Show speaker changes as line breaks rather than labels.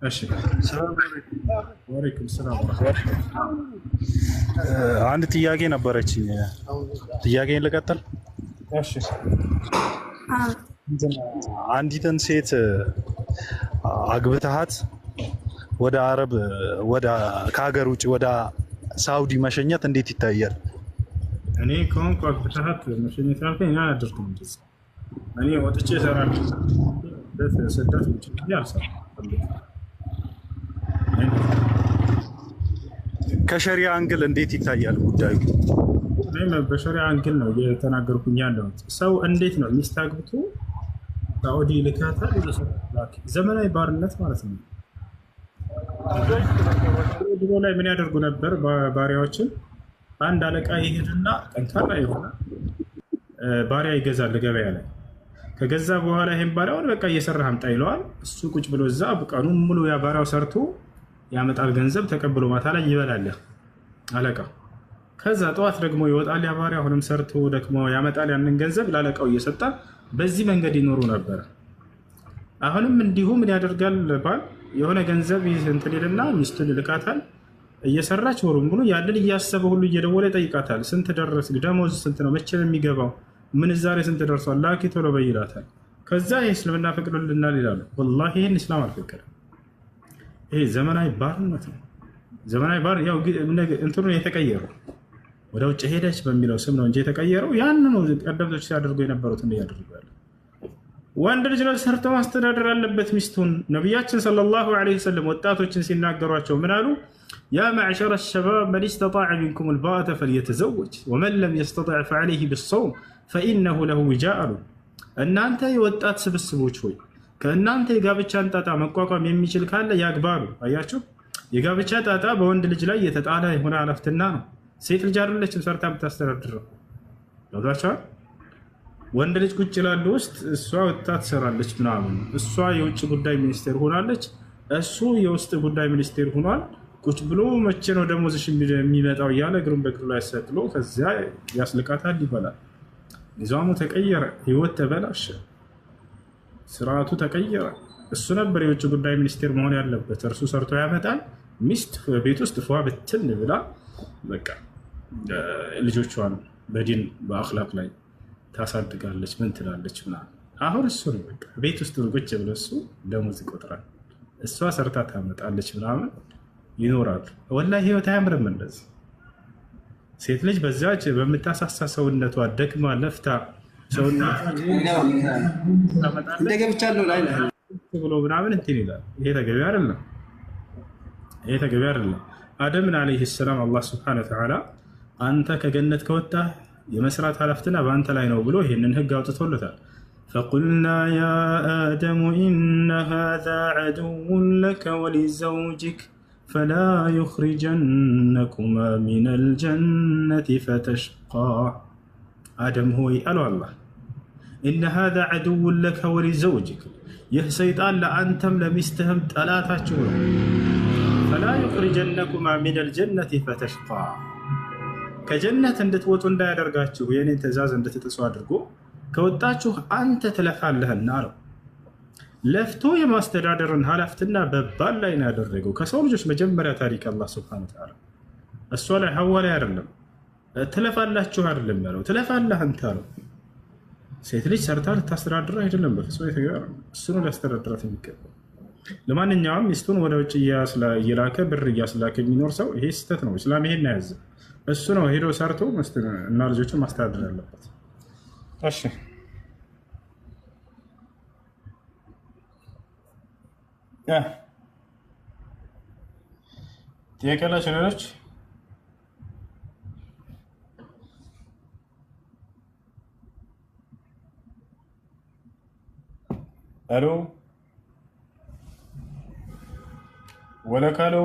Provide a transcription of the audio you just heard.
እሺ፣ ወአለይኩም ሰላም ወረሕመቱላህ።
አንድ ጥያቄ ነበረችኝ። ጥያቄን ልቀጥል?
እሺ።
አንዲትን ሴት አግብተሃት ወደ አረብ፣ ወደ ከሀገር ውጭ ወደ ሳውዲ መሸኘት እንዴት ይታያል?
እኔ ከሆንኩ አግብተሃት መሸኘት ያልከኝ፣ እኔ አላደርግም እንደዚያ። እኔ ወጥቼ እሰራለሁ። ስደት ውጭ አልሰራም።
ከሸሪያ angle እንዴት ይታያል ጉዳዩ?
እኔም በሸሪያ angle ነው እየተናገርኩኝ ያለሁት። ሰው እንዴት ነው ሚስት አግብቶ ሳዑዲ ልካታል? ዘመናዊ ባርነት ማለት ነው። ድሮ ላይ ምን ያደርጉ ነበር? ባሪያዎችን አንድ አለቃ ይሄድና ጠንካራ የሆነ ባሪያ ይገዛል ገበያ ላይ። ከገዛ በኋላ ይሄን ባሪያውን በቃ እየሰራህ አምጣ ይለዋል። እሱ ቁጭ ብሎ እዛ ቀኑን ሙሉ ያ ባሪያው ሰርቶ ያመጣል ገንዘብ፣ ተቀብሎ ማታ ላይ ይበላል አለቃ። ከዛ ጠዋት ደግሞ ይወጣል ያ ባሪያ፣ አሁንም ሰርቶ ደክሞ ያመጣል ያንን ገንዘብ ለአለቃው እየሰጠ በዚህ መንገድ ይኖሩ ነበር። አሁንም እንዲሁ ምን ያደርጋል ባል፣ የሆነ ገንዘብ እንትን ይልና ሚስቱን ይልካታል። እየሰራች ወሩን ሙሉ ያንን እያሰበ ሁሉ እየደወለ ይጠይቃታል። ስንት ደረስ? ደሞዝ ስንት ነው? መቼ ነው የሚገባው? ምንዛሬ ስንት ደርሷል? ላኪ ቶሎ በይ ይላታል። ከዛ ይህ እስልምና ፈቅዶልናል ይላሉ። ወላሂ ይህን እስላም አልፈቀደም። ይሄ ዘመናዊ ባርነት ነው። ዘመናዊ ባር ያው እንትኑ የተቀየረው ወደ ውጭ ሄደች በሚለው ስም ነው እንጂ የተቀየረው ያንኑ ቀደምቶች ሲያደርጉ የነበሩትን እያደረጉ ያለ። ወንድ ልጅ ነው ሰርቶ ማስተዳደር አለበት ሚስቱን። ነቢያችን ሰለላሁ ዐለይሂ ወሰለም ወጣቶችን ሲናገሯቸው ምን አሉ? يا معشر الشباب من استطاع منكم الباءة فليتزوج ومن لم يستطع فعليه بالصوم فإنه له وجاء አሉ። እናንተ የወጣት ስብስቦች ሆይ፣ ከእናንተ የጋብቻን ጣጣ መቋቋም የሚችል ካለ ያግባ አሉ። አያችሁ፣ የጋብቻ ጣጣ በወንድ ልጅ ላይ የተጣለ የሆነ ኃላፊነት ነው። ሴት ልጅ አይደለችም ሰርታ የምታስተዳድረው። ገብቷቸዋል። ወንድ ልጅ ቁጭ ይላል ውስጥ፣ እሷ ወጥታ ትሰራለች ምናምን። እሷ የውጭ ጉዳይ ሚኒስቴር ሆናለች፣ እሱ የውስጥ ጉዳይ ሚኒስቴር ሆኗል። ቁጭ ብሎ መቼ ነው ደሞዝሽ የሚመጣው እያለ እግሩን በእግሩ ላይ ሰቅሎ ከዚያ ያስልቃታል፣ ይበላል። ኒዛሙ ተቀየረ፣ ህይወት ተበላሸ፣ ስርዓቱ ተቀየረ። እሱ ነበር የውጭ ጉዳይ ሚኒስቴር መሆን ያለበት። እርሱ ሰርቶ ያመጣል። ሚስት ቤት ውስጥ ፏ ብትን ብላ በቃ ልጆቿን በዲን በአክላቅ ላይ ታሳድጋለች። ምን ትላለች ምናምን። አሁን እሱ ነው በቃ ቤት ውስጥ ቁጭ ብሎ እሱ ደሞዝ ይቆጥራል፣ እሷ ሰርታ ታመጣለች ምናምን ይኖራሉ። ወላሂ ህይወት አያምርም እንደዚህ። ሴት ልጅ በዛች በምታሳሳ ሰውነቷ ደክማ ለፍታ ሰውነቷ
እንደገብቻለሁ ላይ
ብሎ ምናምን እንትን ይላል። ይሄ ተገቢ አይደለም። ይሄ ተገቢ አይደለም። አደምን ዓለይሂ ሰላም አላህ ስብሐነ ወተዓላ አንተ ከገነት ከወጣህ የመስራት ኃላፊነት በአንተ ላይ ነው ብሎ ይህንን ህግ አውጥቶለታል። فقلنا يا آدم إن هذا عدو لك ولزوجك فلا يخرجنكما من الجنة فتشقى። አደም ሆይ አለው አላህ፣ إن هذا عدو لك ولزوجك፣ ይህ ሰይጣን ለአንተም ለሚስትህም ጠላታችሁ ነው። فلا يخرجنكما من الجنة فتشقى፣ ከጀነት እንድትወጡ እንዳያደርጋችሁ፣ የእኔን ትእዛዝ እንድትጥሱ አድርጎ ከወጣችሁ አንተ ትለፋለህና አለው። ለፍቶ የማስተዳደርን ኃላፊነት በባል ላይ ነው ያደረገው። ከሰው ልጆች መጀመሪያ ታሪክ አላህ ስብሐነ ወተዓላ እሷ ላይ ሐዋ ላይ አይደለም፣ ትለፋላችሁ አይደለም ያለው፣ ትለፋለህ አንተ አለው። ሴት ልጅ ሰርታ ልታስተዳድር አይደለም፣ በፍጹም እሱ ነው ሊያስተዳድራት የሚገባው። ለማንኛውም ሚስቱን ወደ ውጭ እየላከ ብር እያስላከ የሚኖር ሰው ይሄ ስህተት ነው። እስላም ይሄን አያዝም። እሱ ነው ሄዶ ሰርቶ እና ልጆቹን ማስተዳደር ያለበት። እሺ፣ ጥያቄ ያላቸው ሌሎች? አሎ ወለካሎ።